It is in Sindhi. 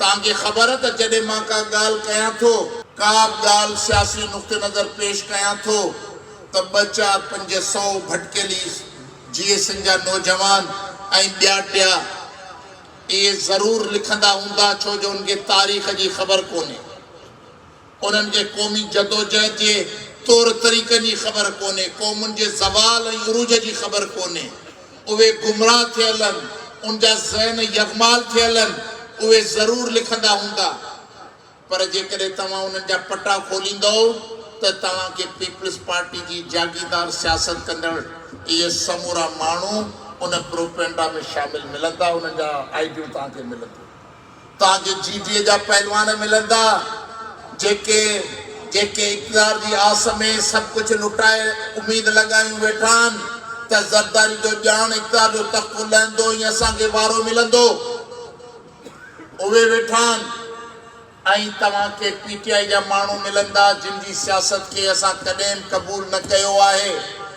توهان کي خبر ته جڏهن مان ڪا ڳالهه ڪيان ٿو، ڪا به ڳالهه سياسي نقطه نظر پيش ڪيان ٿو ته ٻه چار 500 ڀٽڪيلي جيئي سنڌ جا نوجوان ۽ ٻيا ٽيا اهي ضرور لکندا هوندا ڇو جو انهن کي تاريخ جي خبر ڪونهي. انهن کي قومي جدوجهد جي طور طريقن جي خبر ڪونهي، قومن جي زوال ۽ عروج جي خبر ڪونهي. اهي گمراهه ٿيل آهن، ان جا ذهن يغمال ٿيل آهن، اهي ضرور لکندا هوندا. پر جيڪڏهن توهان انهن جا پٽا کوليندؤ ته توهان کي پيپلز پارٽي جي جاگيردار سياست ڪندڙ اهي سمورا ماڻهو ان پروپينڊا ۾ شامل ملندا، انهن جا آئيڊيون توهان کي ملنديون. توهان کي جي ڊي اي جا پهلوان ملندا، جيڪي جيڪي اقتدار جي آس ۾ سڀ ڪجهه لٽائي اميد لڳايون ويٺا آهن ته زرداري جو ڄاڻ اقتدار جو تختو لهندو ۽ اسان کي وارو ملندو. اهي ويٺا آهن ۽ توهان کي پي ٽي آء جا ماڻهو ملندا جن جي سياست کي اسان ڪڏهن به قبول نه ڪيو آهي.